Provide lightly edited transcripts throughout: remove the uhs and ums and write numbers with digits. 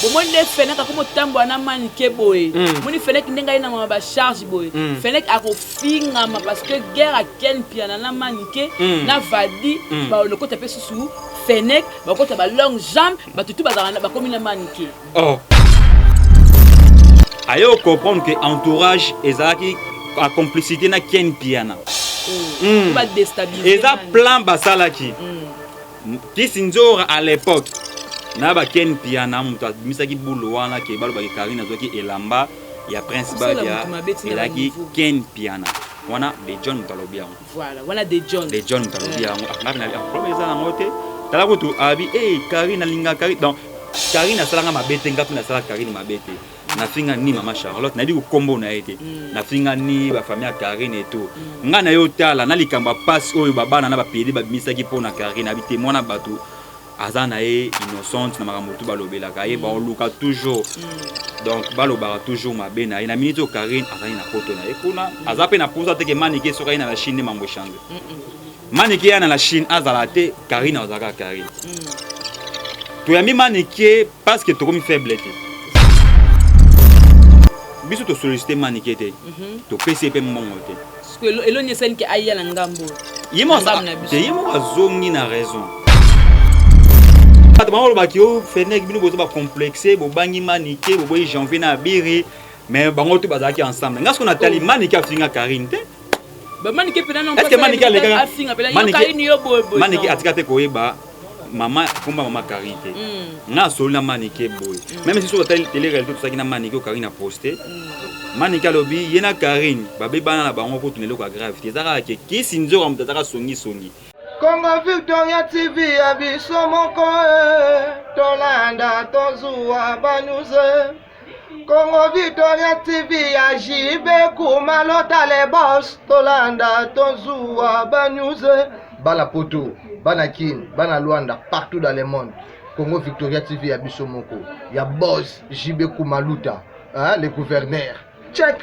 Bomoni nde Fenek akomi otambola na Manike boye. Moni Fenek ndenge aye na mama ba charge boye. Fenek akofingama parce que guerre ya Ken Mpiana na Manike na Vadi balokota pe susu Fenek bakota ba longue jambe bato tout bazalaka bakomi na Manike. Oh. Aye comprendre que entourage ezalaki en complicité na Ken Mpiana. Ba déstabiliser. Eza plan basalaki. Kisi Nzora à l'époque na ba Ken Mpiana moto abimisaki bulu wana ke balobaki Karine azwaki elamba ya Prince Kosala Babia moto mabe tina elaki ba niveau. Ken Mpiana wana de John moto alobi yango. Voilà, wana de John. De John moto alobi yango. Ah, ngapi na ah, problème eza nango te. Tala kutu abi eh Karine alinga Karine donc Karine asalanga mabe te, ngapi nasala Karine mabe te. Nafinga ni mama Charlotte, nayebi kombo na ye te. Nafinga ni ba famille ya Karine et tout. Nga na yo tala na likambo ya passe oyo babana na ba PD babimisaki mpo na Karine, abi te mwana bato aza na ye innocente na makambo tu balobelaka ye, baoluka toujours. Donc balobaka toujours mabe na ye. Na minute oyo Karine azali na poto na ye kuna, aza mpe na posa te ke Manike soki aye na la Chine nde mambo echange. Manike ya na la Chine azala te, Karine azalaka Karine. Toyambi Manike parce que tokomi faible te. Biso tosollicite Manike te, topesi ye mpe mbongo te. Eloni esali ke aya na ngambo. Ye moko Ngambo na biso. Te, ye moko azongi na raison. Bato bango balobaki o Fenek bino boza bacomplexe, bobangi Manike, boboyi Janvier na Abiri, mais bango to bazalaki ensemble. Nga soki natali Manike afinga Karine te. Ba Manike pena non. Est-ce que Manike alekaka afinga pena yo Karine yo boye boye. Manike atika te koyeba mama komba mama Karine te. Nga asoli na Manike boye. Même si soki otali télé réalité tosalaki na Manike oyo Karine aposte. Manike alobi ye na Karine babebana na bango kutu na eloko ya grave te. Eza kaka ke kisi nzoka moto azalaka songi songi. Congo Victoria TV ya biso moko eh, tolanda tozuwa ba news. Congo Victoria TV ya JB Kumalota le boss, tolanda tozuwa ba news. Bana Poto, bana Kin, bana Luanda, partout dans le monde. Congo Victoria TV ya biso moko ya boss JB Kumaluta, hein, le gouverneur. Check.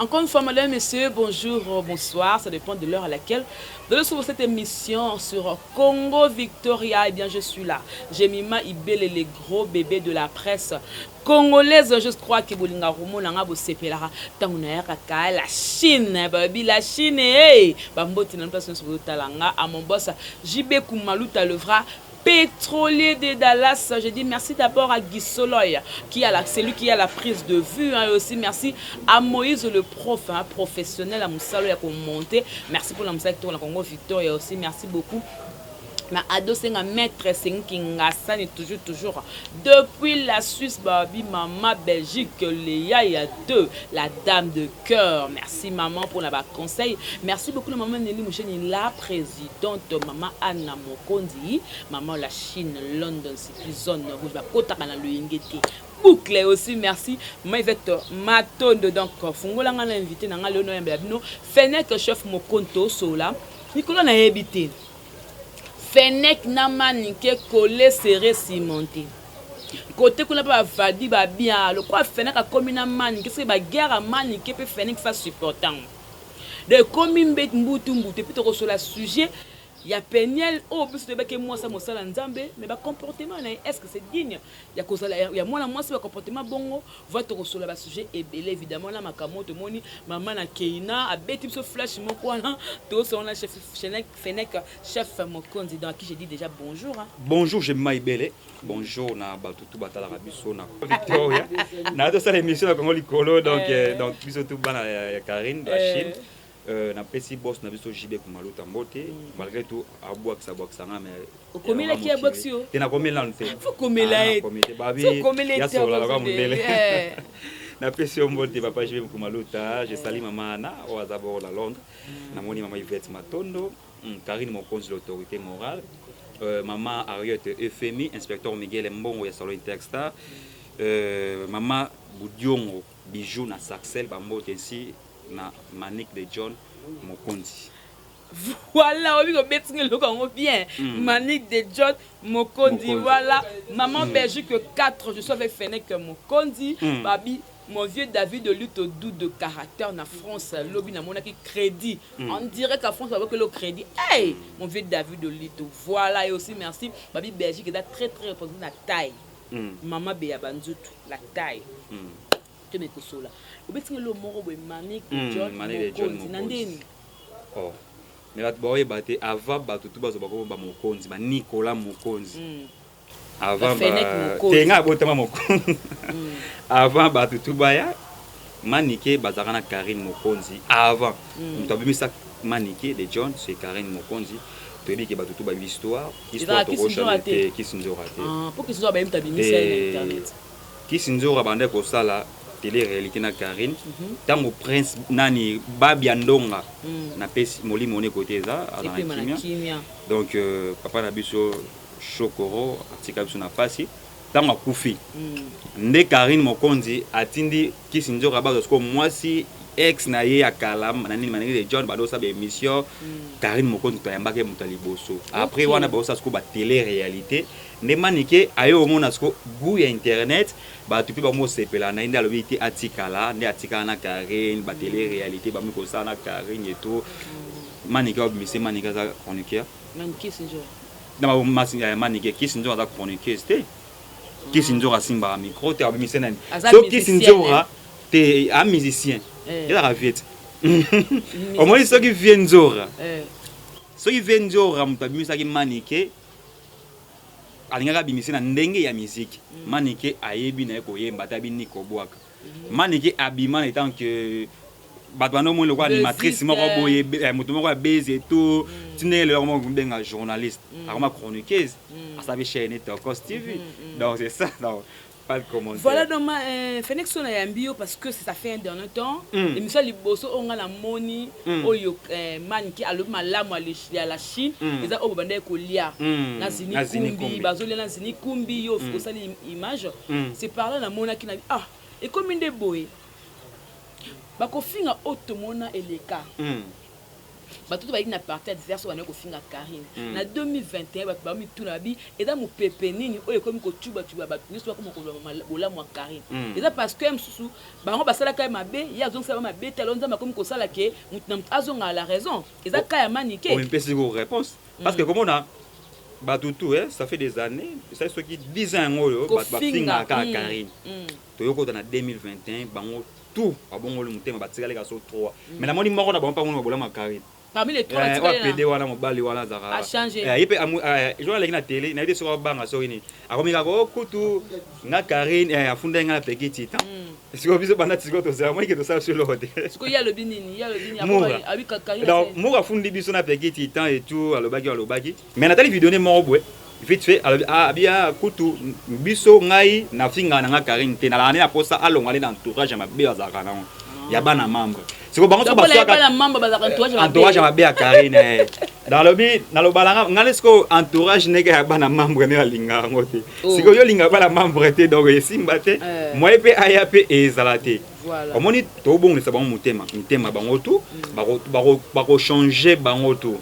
Encore une fois, madame, messieurs, bonjour, bonsoir, ça dépend de l'heure à laquelle vous allez suivre cette émission sur Congo Victoria. Eh bien, je suis là. Jemima Ibele, les gros bébés de la presse congolaise. Je crois que bolinga romo nanga bosepelaka ntango nayaka ka la Chine, babi la Chine, hey! Bamboti na place nyonso bozotala nga à mon boss JB Kumaluta, le vrai pétrolier de Dallas. Je dis merci d'abord à Guy Soloy, qui a la, celui qui a la prise de vue, hein, et aussi merci à Moïse le prof, hein, professionnel à Moussalo ya monter. Merci pour la Moussa qui tourne Congo Victoria aussi. Merci beaucoup. Na ado senga maître Sengi Ngasani toujours toujours depuis la Suisse, babi maman Belgique Léa ya 2, la dame de cœur. Merci maman pour la ba conseil. Merci beaucoup la maman Nelly Moucheni, la présidente maman Anna Mokonzi, maman la Chine London City zone rouge ba kota na loyenge te. Boucle aussi merci maman Yvette Matondo. Donc fungola nga na invité na nga Léono Yambela bino Fenek chef Mokonto Sola Nicolas na yebi te. Fenek na Manike collé serré cimenté. Côté kuna pa bavadi ba bien lokwa Fenek akomi na Manike soki ba guerre ya Manike pe Fenek fa supportant. De komi mbet mbutu mbutu et puis tokosola sujet ya Peniel oyo biso toyebaki mwasi ya mosala Nzambe, mais ba comportement na ye est-ce que c'est digne ya kozala ya mwana mwasi ba comportement bongo? Va tokosola ba sujet ebele évidemment na makambo tomoni mama na Keina abeti biso flash moko wana tosola na chef Fenek, Fenek chef Mokonzi, dans qui j'ai dit déjà bonjour, hein. Bonjour Jemima Ibele, bonjour na bato tout batalaka biso na Victoria. Na tosala émission na Congo likolo donc donc biso tout bana ya Karine la Chine. Napesi boss na biso JB Kumaluta mbote, malgré tout abwakisa bwakisa nga mais okomelaki ya bwakisi yo te, nakomela nanu te. Faut komela ye. Nakomi te babi. Faut komela ye ya te, solola akozi kaka mondele. Napesi yo mbote papa JB Kumaluta, je salue mama Anna oyo aza bord na Londres. Namoni mama Yvette Matondo, Karine Mokonzi l'autorité morale, mama Harriet Euphemie, inspecteur Miguel Mbongo ya salon Interstar, mama Budiongo Bijou na Sarcelles bambote ainsi na Manick de John Mokonzi. Voilà, obi ko beti eloko yango bien. Manick de John Mokonzi, Mokonzi. Voilà. Maman Belgique 4, je suis avec Fenek Mokonzi, Babi mon vieux David de lutte doux de caractère na France, lobi na monaki crédit. En direct à France, avec le crédit. Hey, mon vieux David de lutte. Voilà, et aussi merci. Babi Belgique est très très représentée na taille. Mama Beya Banzutu, la taille. To mekosola. Obetinga lo moko boye, Manick John Mokonzi na ndeni. Oh. Mais bato baoyeba te, avant bato tu bazwa bakoma bamokonzi, banikola Mokonzi. Avant te, nga abotama mokonzi. Avant bato tu baya Manike, bazalaka na Karine Mokonzi avant. Moto abimisa Manike de John, c'est Karine Mokonzi. Toyebi ke bato tu bayebi histoire. Histoire tokosala te, Kisi Nzora te. Kisi Nzora banda kosala télé réalité na Karine ntango Prince nani, Babia Ndonga, napesi molimo ne kote eza, aza na kimia. Donc papa na biso Shokoro atika biso na pasi. Ntango akufi nde Karine Mokonzi atindi Kisi Nzoka bazwa sikoyo mwasi ex na ye ya kala na nini, Manenge de John. Badosala baémission, Karine Mokonzi toyambaki ye moto ya liboso. Après wana baosala sikoyo batélé réalité nde Manike aye omona sikoyo goût ya internet, bato mpe bamosepela na ye, nde alobi te atikala, nde atikala na Karine, batélé réalité bami kosala na Karine et tout. Manike abimise, Manike aza chroniqueur na Manike. Kisi Nzoka aza chroniqueuse te. Kisi Nzoka asimbaka micro te, abimise nani? So Kisi Nzoka te, a musicien ezalaka vie te. Omoni, soki vie Nzora, soki vie Nzora moto abimisaki Manike, alingaki abimise na ndenge ya musique. Manike ayebi na ye koyemba te, ayebi ni kobwaka. Manike abima en tant que bato banda omoni lokola animatrice moko boye, moto moko ya base et tout, ti ndenge lelo akoma kobenga journaliste, akoma chroniqueuse, asabi chaîne Tokos TV. Donc c'est ça, donc pas de commentaire. Voilà, donc Fenix, on a yambi yo parce que ça fait un dernier temps. Émission liboso oyo nga namoni oyo Manike alobi malamu ya la Chine, eza oyo babandaki kolia na Zini Kumbi, bazolia na Zini Kumbi, yo osali image. C'est par là namonaki na ah, ekomi nde boye, bakofinga oyo tomona eleka. Bato to bayaki na parti adverse oyo bandaki kofinga Karine na 2021, bato bamituna babi eza mopepe nini oyo ekomi kotubatuba bato nyonso, bakoma koloba bolamu ya Karine? Eza parce que mosusu bango basalaka ye mabe, ye azongisaka ba mabe te. Alors Nzambe akomi kosala ke motu na motu azongaka la raison. Eza ka ya Manike. Omipesi ko réponse parce que komona bato tu, ça fait des années, esali soki 10 ans yango oyo bato bafingaka kaka Karine. Toyokota na 2021, bango tout babongoli motema, batikali kaka so 3, mais namoni moko na bango mpa mona bolama Karine. Parmi les trois? Oyo pede wana, mobali wana azalaka ye mpe jour aleki na télé, nayebi te soki abanga soki nini, akomi kaka okutu nga Karine afundaki nga na Peki Titan. Sikoyo biso banda sikoyo tozala moike, tosala biso eloko te. Ye alobi nini? Ye alobi nini? Donc Mura afundi biso na Peki Titan et tout, alobaki alobaki, mais natali video ne moko boye vite fait, alobi abia kutu biso, ngai nafingaka na nga Karine te, nalaka nde na posa alongwa nde na entourage ya mabe azalaka nango ya bana membre. Siko bango so baswaka entourage ya mabe ya Karine. Nalobi, nalobalanga ngai nde sikoyo entourage ndenge ya bana membre nde nalingaka yango te. Sikoyo yo olingaka bana membre te, donc esimba te, moye mpe aya mpe ezala te. Omoni, tobongisa bango motema, mitema bango tu bakochange bango tu.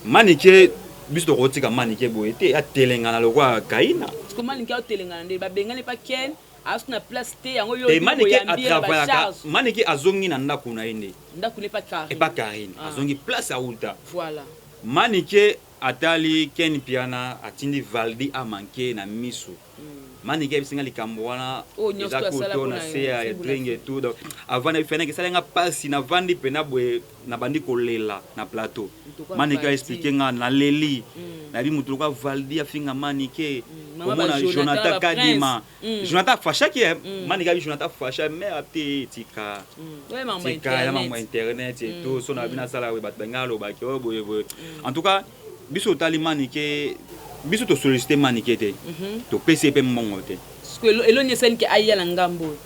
Manike, biso tokotika Manike boye te, atelengana lokola Kaina. Manike atelengana nde babengani pa Ken, asu na place te yango. Yo Manike atravaillaka, Manike azongi na ndako na ye nde. Ndako ne pa Karine. Epa Karine azongi place auta. Voilà. Manike atali Ken Piana atindi Valdi amanke na miso. Manike ayebisinga likambo wana eza koto na se ya drink et tout. Donc avant na feneke esalinga mpasi, navandi mpena boye, nabandi kolela na plateau. Manike aexplike nga, naleli, nayebi motu lokola Valdi afinga Manike, komona Jonathan Kadima, Jonathan afashaki Manike, abi Jonathan afasha mais ate tika tika ya mambo internet et tout. So na bi nasala boye, bato bangai alobaki oyo boye boye. En tout cas biso otali Manike, biso tosollicite Manike te, topesi ye mpe mbongo te. Eloni esaliki aya na ngambo oyo.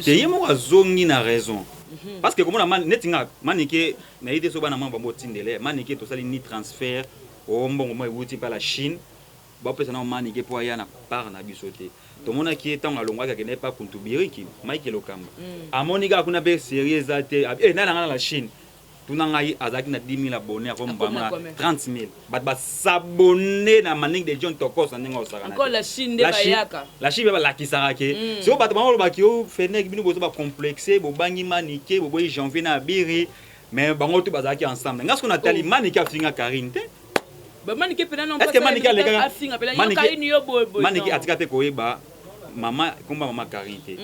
Te, ye moko azongi na raison parce que komona neti nga Manike nayebi te so bana mwa bango otindele Manike, tosali ni transfert o mbongo mo ewuti mpe la Chine, bapesa na Manike mpo aya na part na biso te. Tomonaki ye ntango alongwaki, akendaki pa kuntu biriki Mike Lokamba, amoni kaka kuna mpe série eza te. Nani anga na la Chine tuna ngai, azalaki na 10 000 abonné, akombama na 30 000, bato basabone na Manique de John Tokos na ndenge osaka. La Chine nde bayaka. La Chine mpe balakisaka ke sikoyo bato bango balobaki o Fenek, bino boza bacomplexe, bobangi Manike, boboyi Janvier na Abiri, mais bango tu bazalaki ensemble. Nga sikoyo natali, Manike afinga Karine te. Ba Manike pena non. Est-ce que Manike alekaka afinga pena yo Karine yo boye boye. Manike atika pe koyeba mama komba mama Karine te.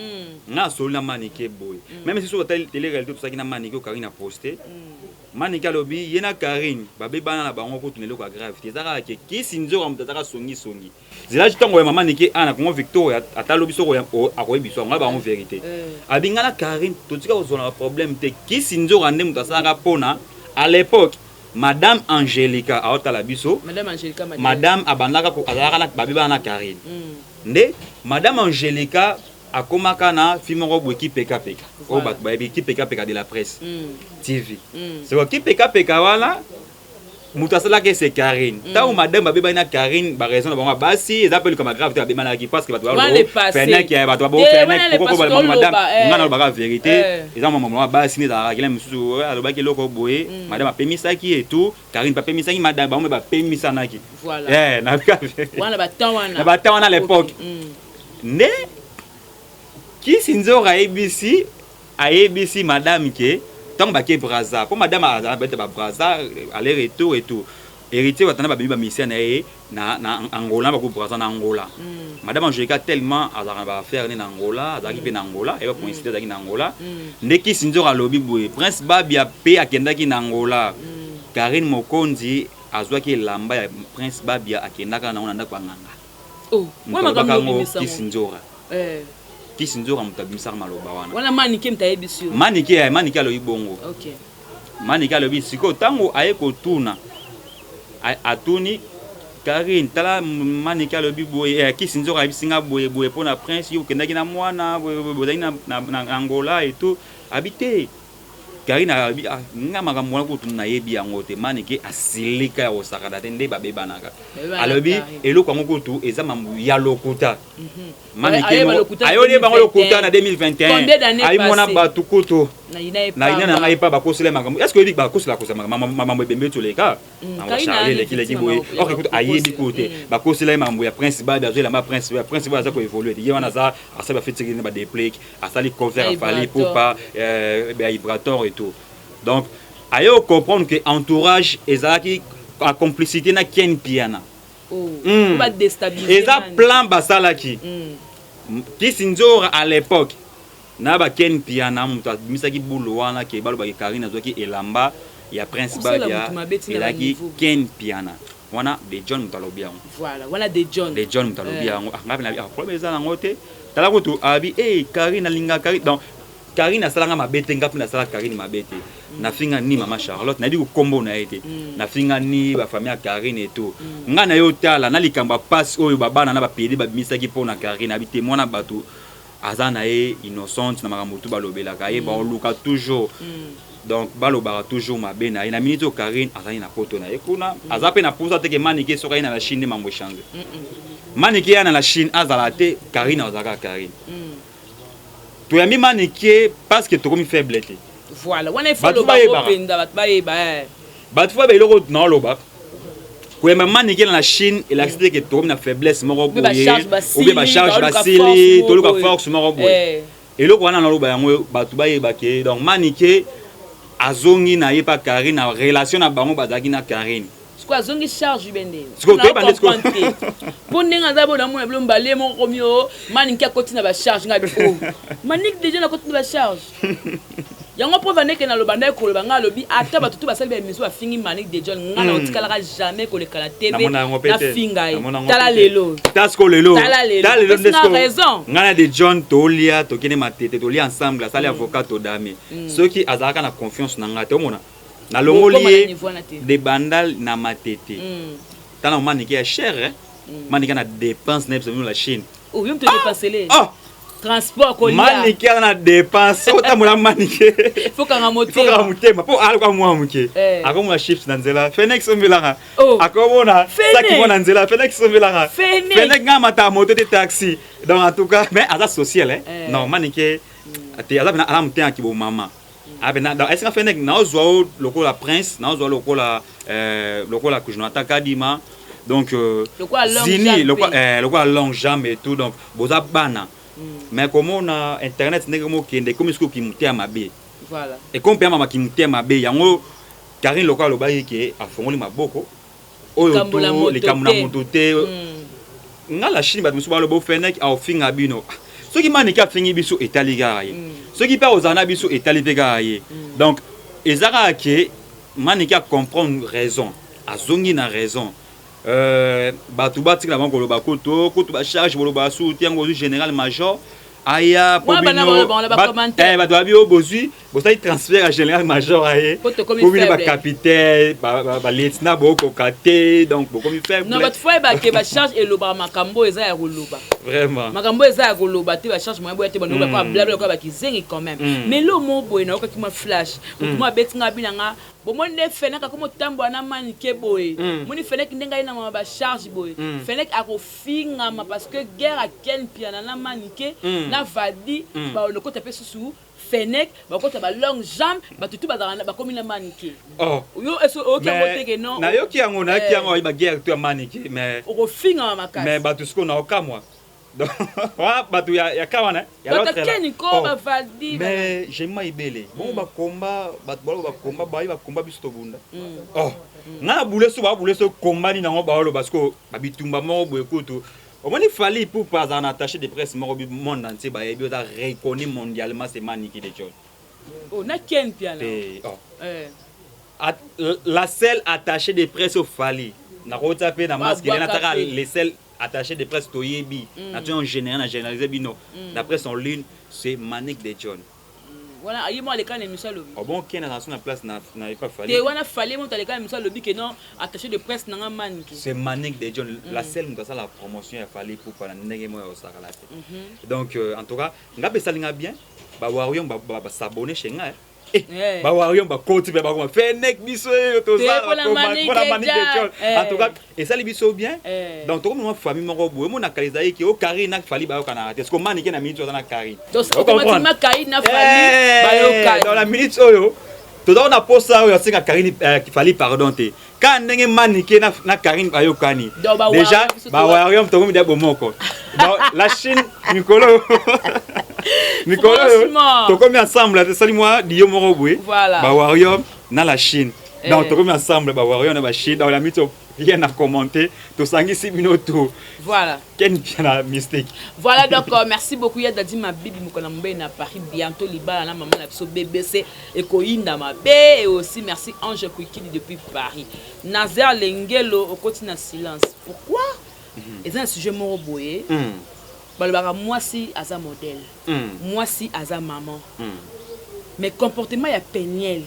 Nga asoli na Manike boye. Même si so batali télé réalité tosaki na Manike o Karine a posté. Manike alobi ye na Karine babebana na bango kutu na eloko ya grave te. Eza kaka ke kisi nzoka moto azaka songi songi. Zelaki ntango ya mama Nike ana Congo Victoria ata lobi soko akoyebi biso yango bango vérité. Abi nga na Karine totika kozwa na problème te. Kisi nzoka nde moto asalaka pona à l'époque Madame Angelica aotala biso. Madame Angelica Madame, Madame abandaka ko azalaka na babebana na Karine. Nde Madame Angelica akomaka na film moko boye kipekapeka. Oyo bato bayebi kipekapeka de la presse. TV. Siko kipekapeka wana moto asalaka ese Karine. Ntango madame babebani na Karine, baraison na bango ya basi eza mpe likambo ya grave te, babebanaki parce que bato Fenec ya bato Fenec pokoko madame nga nalobaka vérité, eza mambo ya basi nde ezalaka kila mosusu alobaki eloko boye, madame apemisaki et tout, Karine mpe apemisaki madame, bango mpe bapemisanaki na batemps wana à l'époque. Nde kisi nzoka ayebisi madame ke ntango bake Braza, mpo madame abeta ba Braza aller retour et tout, héritier batanda babimi bamisia na ye na Angola, bako Braza na Angola. Madame Angelica tellement azalaka na baaffaire ne na Angola, azalaki mpe na Angola, eyeba coïncide azalaki na Angola. Nde kisi nzoka alobi boye, Prince Babia mpe akendaki na Angola, Karine Mokonzi azwaki elamba ya Prince Babia, akendaka nango na ndako ya nganga. Moto alobaka yango kisi nzoka, kisi nzoka moto abimisaka maloba wana. Wana Manike moto ayebisi yo? Manike, Manike alobi bongo. Manike alobi sikoyo ntango aye kotuna, atuni Karine: tala, Manike alobi boye, kisi nzoka ayebisi nga boye boye mpo na Prince, yo okendaki na mwana bozalaki na Angola et tout. Abi te, Karine alobi: nga makambo wana kutu nayebi yango te. Manike asilika ya kosakana te, nde babebanaka. Alobi eloko yango kutu eza mambo ya lokuta. Manike ayoli bango lokuta na 2021, ayimona bato kutu na ina na ngai pa bakosela makambo. Est ce que oyebi bakosela kosa makambo ebembe toleka Charlie elekileki boye, or kutu ayebi kutu te. Bakosela ye makambo ya Prince Babi, azoyelamba Prince. Prince Babi aza koévoluer te, ye wana aza asali bafetikeli na badeplique, asali cover ya Fally Ipupa ya Vibrator et tout. Donc aye comprendre que entourage ezalaki en complicité na Ken Piana. Eza plan basalaki. Kisi nzora à l'époque na ba Ken Piana moto abimisaki bulu wana ke balobaki Karine azwaki elamba ya Prince Babia, elaki Ken Piana wana de John moto alobi yango. Voilà, wana de John. De John moto alobi yango. Ngai mpe problème eza nango te. Tala kutu abi e Karine alinga Karine. Donc Karine asalanga mabe te, nga mpe nasala Karine mabe te. Nafinga ni mama Charlotte, nayebi kokombo na ye te, nafinga ni bafamille ya Karine et tout. Ngai na ye otala na likambo ya pasi oyo babana na bapede babimisaki mpo na Karine, abi te, mwana bato aza na ye innocente na makambo tu balobelaka ye, baoluka toujours. Donc balobaka toujours mabe na ye. Na minute oyo Karine azali na poto na ye kuna, aza mpe na posa teke Manike soki aye na la Chine nde mambo echange. Manike ya na la Chine azala te, Karine azalaka Karine. Toyambi Manike parce que tokomi faible te. Voilà, wana ifo loba mpenza, bato bayeba. Bato fo eloko naoloba, koyamba Manike na la Chine elakisi te ke tokomi na faiblesse moko boye, obie bacharge basili, toluka force moko boye. Eloko wana naloba yango, bato bayeba ke donc Manike azongi na ye pa Karine na relation na bango bazalaki na Karine. Sikoyo azongi charge be ndeni? Sikoyo toyeba nde sikoyo. Mpo ndenge aza boye, namona bilo mbale moko komi o Manike akoti na bacharge. Ngai o Manike déjà nakoti na bacharge yango mpo vandeke naloba ndaki koloba. Ngai alobi ata bato to basali baémission bafingi Manike de John, ngai na otikalaka jamais koleka na TV nafinga ye. Tala lelo. Ta sikoyo lelo. Tala lelo nde sikoyo raison. Ngai na de John tolia, tokende Matete, tolia ensemble, asali avocat, todame. Soki azalaka na confiance na ngai te, omona nalongoli ye de Bandal na Matete. Tala Manike ya cher, Manike na dépense na biso la Chine. Yo moto dépensele transport, kolia. Manike aza na dépense, otambola Manike. Fokanga motema motema mpo aluka mwa moke, akomona chips na nzela, Fenex ombelanga, akomona saki mwa na nzela, Fenex ombelanga, Fenex nga mata moto te, taxi. Donc en tout cas, mais aza social, eh? Non, Manike te, aza pena aza motema kibomama apena. Donc esinga Fenex naozwa o lokola Prince, naozwa lokola lokola Jonathan Kadima, donc zini lokola longue jambe et tout. Donc boza bana, mais komona internet ndenge mokende, ekomi sikoyo kimotema mabe, ekomi mpe mama kimotema mabe yango. Karine lokola alobaki ke afongoli maboko. Oyo to likambo na moto te. Nga la Chine, bato mosusu baloba ofenaki aofinga bino. Soki Manike afingi biso, etali kaka ye. Soki mpe akozala na biso, etali mpe kaka ye. Donc eza kaka ke Manike acomprendre raison, azongi na raison. Bato batikala bango koloba kutu kutu bacharge, boloba su te. Yango ozwi général major aya po bino bato babi oyo bozwi, bosali transfert ya général major aye po bino bacapitaine, balieutenant bokoka te, donc bokomi faible. Non, bato fo yebake bacharge elobaka makambo eza ya koloba. Vraiment. Makambo eza ya koloba te. Bacharge moya boya te, bando blabla lokola bakizengi quand même. Mais lo mo boye nayokaki mwa flash, motu mo abeti nga binanga bomoni nde Fenek akomi otambola na Manike boye. Moni Fenek ndenge aye na mama bacharge boye, Fenek akofingama parce que guerre aken Mpiana na Manike na Vadi balokota mpe susu Fenek bakota balongue jambe, bato tu bazalaka bakomi na Manike. Yo oyoki yango teke? Non. Nayoki yango, nayoki yango, ayi baguerre to ya Manike, mais okofingama makasi. Mais bato sikoyo naokamwa bato ya ka wana. Batakeni ko bavaldi. Mais Jemima Ibele bongo bakomba bato baloba bakomba bayi bakomba biso tobunda. Oh, nga na bule so babule so kombani nango baoloba sikoyo babitumba moko boye. Kutu omoni Fally Ipupa azala na attaché de presse moko, monde entier bayebi, oza reconnu mondialement, c'est Maniki de John. Oh, na Ken Mpiana. Oh. La seule attachée de presse o Fally nakota mpe na masque, nataka les seuls attaché de presse toyebi na en général, na généraliser bino la presse en ligne, c'est Manick de John. Wana ye mo aleka na émission, alobi. Oh bon, Ken aza na place na epa Fally. Te, wana Fally moto aleka na émission, alobi ke non, attaché de presse nanga Manike. C'est Manick de John, la seule moto asala promotion ya Fally Ipupa na ndenge moko ya kosakala te. Donc en tout cas nga mpe esalinga bien, bawarrior basabone chez nga. Bawarrior bakoti mpe bakoma Fenek biso oyo tozala mpona Manick de John. En tout cas esali biso bien. Donc tokomi mwa famille moko boye. Omonaka ezali ke o Karine na Fally bayokanaka te, parce que Manike na minute oyo aza na Karine. Dans la minute oyo toza na posa oyo asenga Karine, Fally pardon te, kaka ndenge Manike na Karine bayokani déjà, bawarrior tokomi dia bomoko. Donc la Chine, mikolo mikolo oyo tokomi ensemble, tosali mwa dio moko boye, bawarrior na la Chine. Donc tokomi ensemble, bawarrior na bachine. Donc la minute, rien à commenter, tosangisi bino tout. Voilà. Ken Mpiana mystique. Voilà, donc merci beaucoup ya Dadi Mabibi mokona mobei na Paris, bientôt libala na mama na biso BBC ekoyinda mabe. Et aussi merci Ange Kwikili depuis Paris. Nazer Lengelo okoti na silence, pourquoi? Eza na sujet moko boye, balobaka mwasi aza modèle, mwasi aza maman, mais comportement ya Peniel,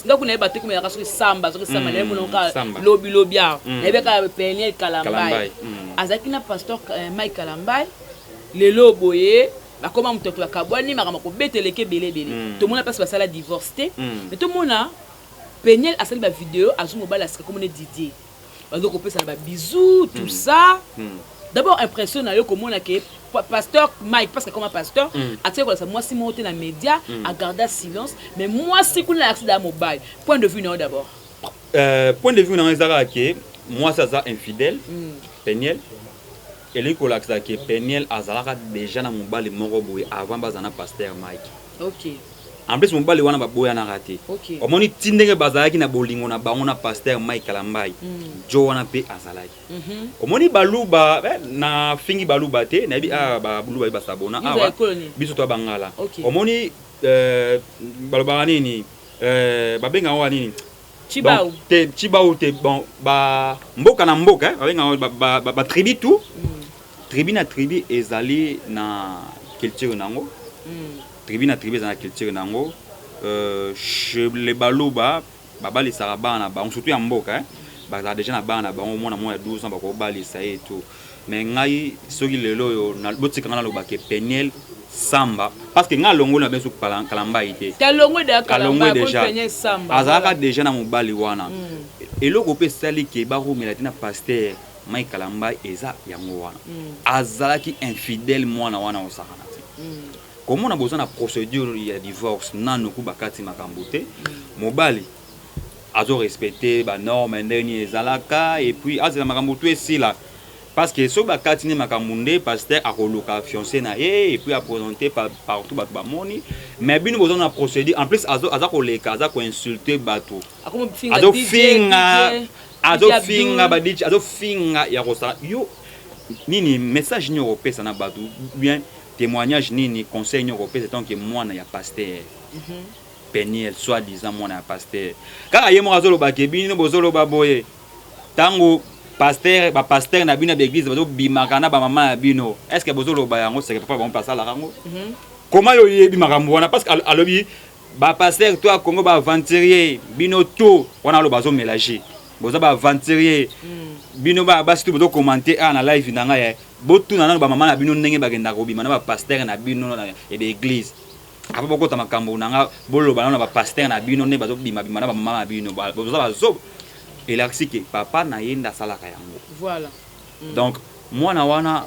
nga kuna yeba te komelaka soki samba, soki samba nayebi monoko lobi lobi awa, nayebi kaka Peniel Kalambai azalaki na pasteur Mike Kalambai. Lelo boye bakoma moto bakabwani, makambo kobeteleka ebele ebele. Tomona place basala divorce te, mais tomona Peniel asali bavideo, azwi mobali asika komona Didier, bazo kopesa na babisous, tout ça. D'abord impression na yo komona ke pasteur Mike, parce que comme pasteur atikaki kolakisa mwasi moko te na média, agarda silence, mais mwasi kuna alakisi daa mobali, point de vue na yo d'abord? Point de vue na yo eza kaka ke mwasi aza infidèle. Peniel elingi kolakisa ke Peniel azalaka déjà na mobali moko boye avant baza na pasteur Mike. En plus mobali wana baboyanaka te. Omoni ti ndenge bazalaki na bolingo na bango na pasteur Mike Kalambai, jo wana mpe azalaki. Omoni baluba, na fingi baluba te, nayebi awa baluba basabona awa, biso to bangala. Omoni balobaka nini, babengaka wana nini? Chibau. Te, Chibau te. Bon, ba mboka na mboka babengaka batribu tout. Tribu na tribu ezali na culture nango. Tribu na tribu eza na culture nango. Chez les Baluba babalisaka bana na bango, surtout ya mboka, bazala déjà na bana na bango. Mwana moko ya 12 ans bakobalisa ye tout. Mais ngai soki lelo oyo botikanga nalobake Peniel Samba, parce que ngai alongoli na biso Kalambai te. Alongwe déjà, azalaka déjà na mobali wana. Eloko mpe esali ke barumela te na pasteur Mike Kalambai eza yango wana, azalaki infidèle mwana wana osakana te. Komona boza na procédure ya divorce nanu ku bakati makambo te, mobali azorespecte banorme ndenge nini ezalaka, et puis azela makambo tu esila, parce que soki bakati nde makambo nde pasteur akoluka fiancé na ye et puis aprésente partout, bato bamoni. Mais bino boza na procédure, en plus aza koleka, aza koinsulte bato, azofinga. Azofinga ba DJ, azofinga ya kosala yo nini. Message nini okopesa na bato, bien témoignage nini, conseil nini okopesa tant que mwana ya pasteur Peniel, soit disant mwana ya pasteur? Kaka ye moko azolobaka, bino bozoloba boye, ntango pasteur, bapasteur na bino ya baeglise bazobimaka na bamama ya bino, est ce que bozoloba yango? Seke papa bango mpe asalaka yango. Koma yo oyebi makambo wana, parce que alobi bapasteur to ya Congo baaventurier, bino to wana aloba azomélange, boza baaventurier, bino baya basi to bozocommenter awa na live na ngai, botuna nano bamama na bino ndenge bakendaka kobima na bapasteur na bino ya baeglise. Apa bokota makambo na nga, boloba nano na bapasteur na bino nde bazobimabima na bamama na bino, boza bazoba. Elakisi ke papa na ye nde asalaka yango. Donc mwana wana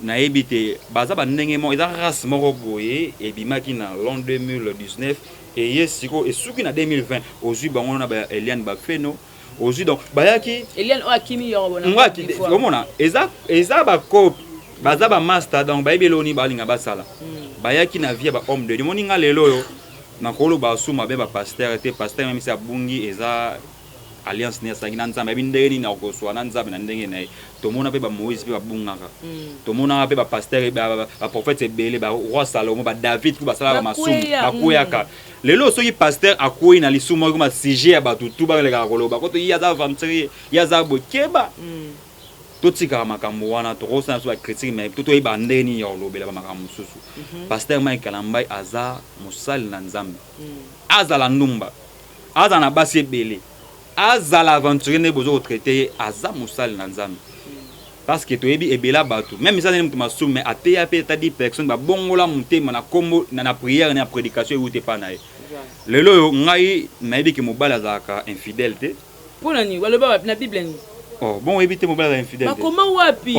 nayebi te, baza bandenge moko, eza race moko boye ebimaki na l'an 2019, eye sikoyo esuki na 2020. Ozwi bango na ba Eliane Bafeno, ozwi, donc bayaki. Eliane oyo akimi yoro. Omona, eza bacope, baza bamaster, donc bayebi eloni balinga basala. Bayaki na vie ya bahomme de Dieu. Moni nga lelo oyo nakoloba asu mabe bapasteur te. Pasteur même si abungi, eza alliance ne asalaki na Nzambe, ayebi ndenge nini akoswa na Nzambe na ndenge na ye. Tomona mpe bamoïse mpe babungaka, tomonaka mpe bapasteur, baprophète ebele, baroi Salomo, badavid mpe basalaka masumu, bakweyaka. Lelo soki pasteur akwei na lisumu moko, koma sujet ya bato tu balekaka koloba koto ye aza aventurier, ye aza boye. Keba, totikaka makambo wana. Tokosala biso bacritique, mais to toyeba ndenge nini ya kolobela bamakambo mosusu. Pasteur Mike Kalambai aza mosali na Nzambe. Azala ndumba, azala na basi ebele, azala aventurier nde boza kotraiter ye, aza mosali na Nzambe. Parce que toyebi ebela bato, même eza nini, moto masumu, mais ateya mpe ata 10 personnes babongola motema na kombo na prière na prédication euti epa na ye. Lelo oyo ngai nayebi ke mobali azalaka infidèle te. Mpo na nini? Baloba wapi na Bible nini? Oh, bon, oyebi te mobali azala infidèle? Bakoma wapi?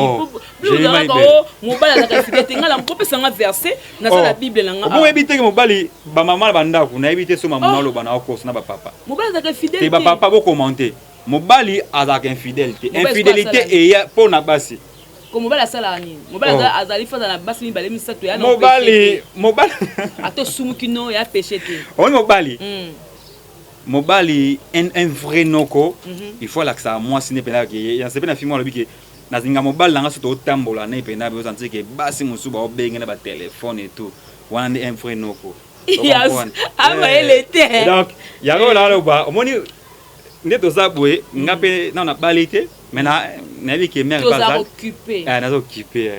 Ozalaka o mobali azalaka infidèle te. Ngai na kopesanga verset, naza na Bible na nga. Bon, oyebi te ke mobali, bamama na bandako, nayebi te so mama oloba na okosa na bapapa. Mobali azalaka infidèle te? Bapapa bocommenter, mobali azalaka infidèle te? Infidélité eya mpo na basi. Ko mobali asalaka nini? Mobali azali faza na basi mibale, misato ya Mobali, mobali Ata osumuki no ya péché te. Oyi mobali, mobali un vrai noko, il faut alakisaka mwasi nde mpenza ke yanse mpe na fimo. Alobi ke nazinga mobali na nga, so totambola ne mpenza, ozanti ke basi mosusu baobenge na batelefone et tout wana, nde un vrai noko. Amayele te. Donc yango naloba, omoni nde toza boye, nga mpe nano nabali te, mais nayebi ke mare Toza occupé. Naza occupé.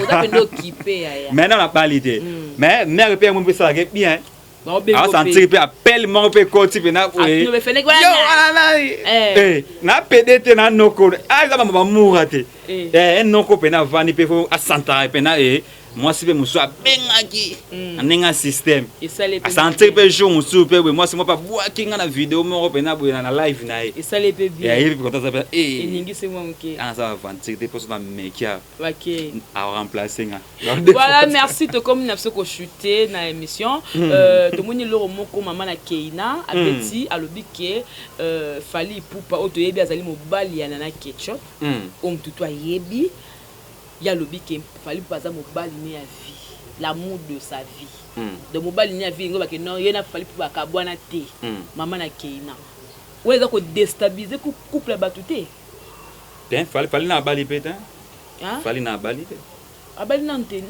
Oza mpenza occupé, yaya. Mais nano nabali te, mais mare mpe yango mpe esalaka bien, asentir mpe appel moko mpe ekoti mpena boye na pede te na noko, eza bamba bamura te. Noko mpena avandi mpe fo asantaka mpena mwasi mpe mosusu abengaki na ndenge ya système, asentir mpe jour mosusu mpe boye mwasi moko mpe abwaki nga na video moko mpena boye na live na ye. Esali mpe bien. Ayebi mpe kota aza mpe aza aventure te, mposo na mekia aremplace nga. Voilà, merci. Tokomi na biso kochute na émission. Tomoni eloko moko, mama na Keina abeti, alobi ke Fally Ipupa oyo toyebi azali mobali ya Nana Ketchup, oyo motutu ayebi ye, alobi ke Fally Ipupa aza mobali ne ya vie, l'amour de sa vie. Donc mobali ne ya vie ngo bake non, ye na Fally Ipupa akabwana te. Mama na Keina oyo eza kodéstabiliser couple ya bato te. Te, Fally na abali mpe te. Fally na abali te. Abali nanu te.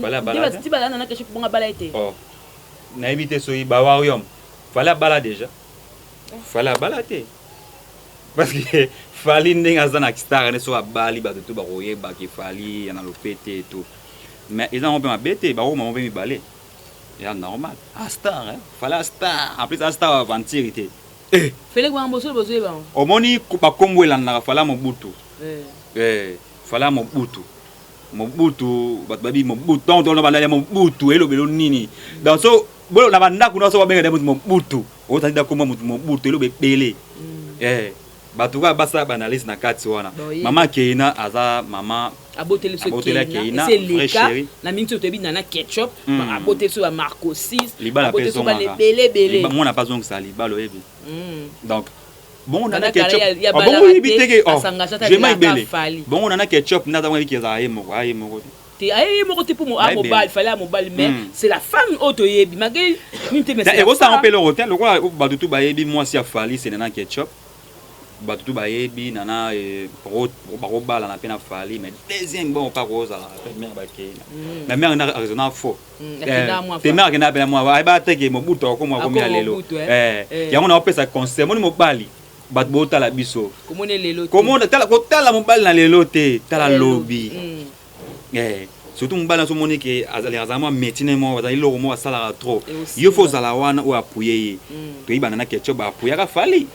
Ti bazala na Ketchup, bongo abala ye te. Nayebi te soki bawarium Fally abala déjà. Fally abala te, parce que Fally ndenge aza na star ne, soki abali bato to bakoyebaki Fally ya na lopete et tout. Mais eza yango mpe mabe te, bakokoma mpe mibale, eza normal. A star, Fally a star, en plus a star aventure te. Felek bango bosolo bozoyeba. Omoni bakombo elandaka Fally Mobutu, Fally Mobutu, Mobutu, bato babi Mobutu, donc tona balali ya Mobutu elobelo nini? Donc so bolo na bandako nyonso babenga motu Mobutu, ozali da komba motu Mobutu, eloba ebele. Bato kaka basala baanalyse na kati wana. Mama Keina aza mama. Aboteli biso Keina, vrai chéri na mingi oyo toyebi, Nana Ketchup. Aboteli biso bamarco 6, aboteli biso bana ebele ebele. Mwana mpe azongisa libala, oyebi. Donc bongo Nana Ketchup, bongo oyebi te ke jema ebele, bongo Nana Ketchup nde aza mwana, ezala ye moko, aye moko te. Te, ayebi moko te, mpo mobali Fally ya mobali, mais c'est la femme oyo toyebi malgré nini te, mais ekosanga mpe eloko te, lokola bato tu bayebi mwasi ya Fally c'est Nana Ketchup. Bato tu bayebi Nana bakobalana mpe na Fally, mais deuxième bon pa kozala mpe mare bakei, mais mare na raisonna faux te. Mare akenda mpe na mwa ayeba teke Mobutu akokoma akomi ya lelo. Yango na opesa conseil, moni mobali, bato botala biso, kotala mobali na lelo te, tala lobi. Surtout mobali nyonso omoni ke azala mwa métier moko, azali eloko moko asalaka trop, yo fo ozala wana oyo apuye ye. Toyebana na Ketchup, baapuyaka Fally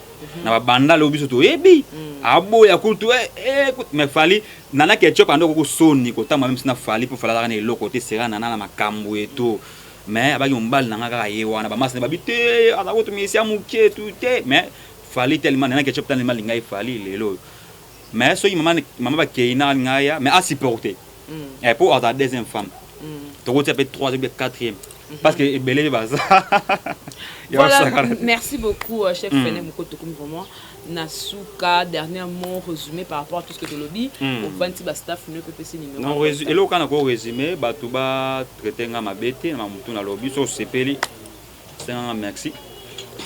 na babandala oyo biso toyebi, aboya kutu. Mais Fally, Nana Ketchup ando koko soni kotamba meme na Fally, mpo Fally azalaka na eloko te, sera Nana na makambo eto, mais abaki mobali nanga kaka ye wana. Bamasi na babi te, aza kutu misia moke tu te, mais Fally tellement, Nana Ketchup tellement alinga ye Fally lelo. Mais soki mama bakei na alinga ya, mais asupporte mpo azala deuxième femme, tokotia mpe troisième mpe quatrième, parce que ebele mpe baza. Voilà, merci beaucoup, chef Fene Mokoto. Vraiment na suka, dernier mot, résumé par rapport à tout ce que tolobi, ovandi bastaff no epepesi numéro. Non, eloko kaka na ko résumer, bato batraite nga mabe te na mamutu nalobi. So osepeli, senganga merci.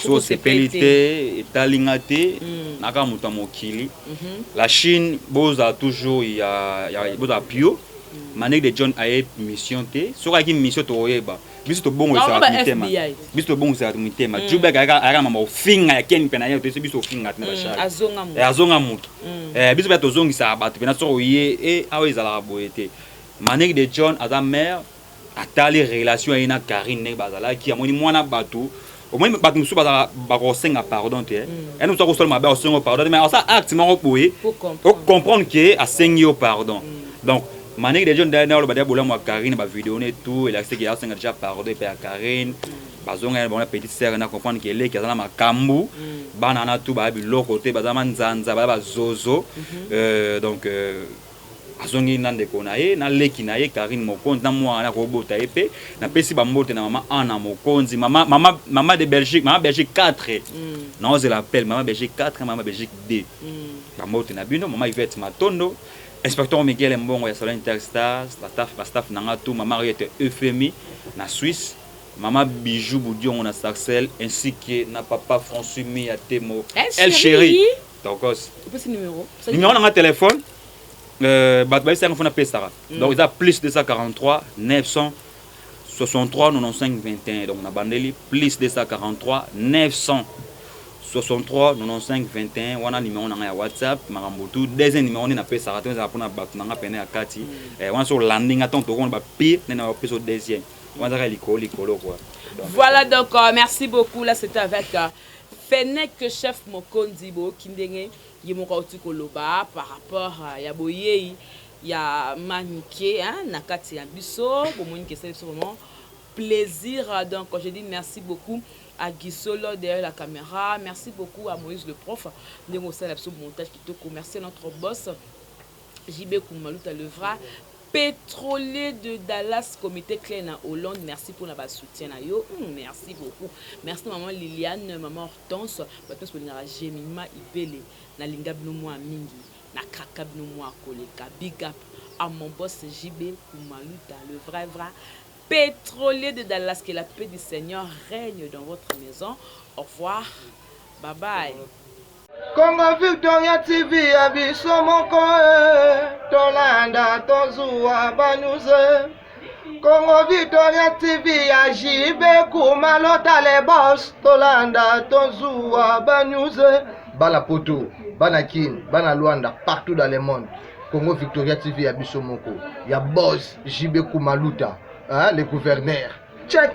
So osepeli te, etali nga te, naka moto ya mokili. La Chine, bozala toujours ya bozala pio. Manique de John aye mission te. Soki ayaki mission, tokoyeba. Biso tobongolisaka mitema, biso tobongolisaka mitema. Jubek ayaka mama ofinga ya Keni mpe na ye toyesi biso ofinga te na bashari, azonga motu. Biso mpe tozongisaka bato mpena. Soki oye awa, ezalaka boye te. Manique de John aza mare, atali relation ye na Karine ndenge bazalaki, amoni mwana bato. Omoni bato mosusu bazalaka bakosenga pardon te. Yani mosusu akosala mabe, akosenga pardon te, mais asala acte moko boye, ocomprendre ke asengi yo pardon. Donc Manique de John na oloba dia bolamu ya Karine, bavideo ne tout elakisi ke asenga déjà pardon epai ya Karine. Bazonga ye bango na petite sœur na comprendre ke eleki aza na makambo. Bana wana tu baya biloko te, baza manzanza, baya bazozo. Donc azongi na ndeko na ye, na leki na ye Karine Mokonzi, na mwana kobota ye. Mpe napesi bambote na mama Ana Mokonzi, mama, mama, mama de Belgique, mama Belgique 4. Naozela appel, mama Belgique 4, mama Belgique 2. Bambote na bino, mama Ivete Matondo, inspecteur Miguel Mbongo ya Salon Interstar, bastaff na nga tout, mama Ariete Euphemie na Suisse, mama Bijou Budiongo na Sarcelles, ainsi que na papa François Mia Temo. El Chéri Tokos. Numéro. Numéro na nga téléphone, bato bayebisanga fona pesaka. Donc eza plus 243 963 95 21. Donc na bandeli plus 243 963 95 21, wana numéro na ngai ya WhatsApp. Makambo tu, deuxième numéro nde napesaka te, ezala mpona bato na nga pene ya kati. Wana so olandi nga ntango tokona bapire nde na bapesa deuxième wana, ezaka likolo likolo quoi. Donc, voilà, donc merci beaucoup. Là, c'était avec Fennec Chef Mokonzi. Boyoki ndenge ye moko auti koloba par rapport ya boyei ya Manike, hein, na kati ya biso. Bomoni ke esali biso vraiment plaisir. Donc je dis merci beaucoup à Guisolo derrière la caméra, merci beaucoup à Moïse le prof ndenge osala biso montage kitoko, merci à notre boss JB Kumaluta, le vrai pétrolier de Dallas, comité clé na Hollande. Merci pour le soutien na yo. Merci beaucoup. Merci maman Liliane, maman Hortense, bato bolingaka Jemima Ibele, na linga bino mwa mingi, na kraka bino mwa koleka. Big up à mon boss JB Kumaluta, le vrai vrai pétrolier de Dallas. Que la paix du Seigneur règne dans votre maison. Au revoir. Bye bye. Congo Victoria TV ya biso moko, tolanda tozuwa banews. Congo Victoria TV ya JB Kumalota le boss, tolanda tozuwa banews. Bana Poto, bana Kin, bana Luanda, partout dans le monde, Congo Victoria TV ya biso moko, ya boss JB Kumaluta, hein, le gouverneur check.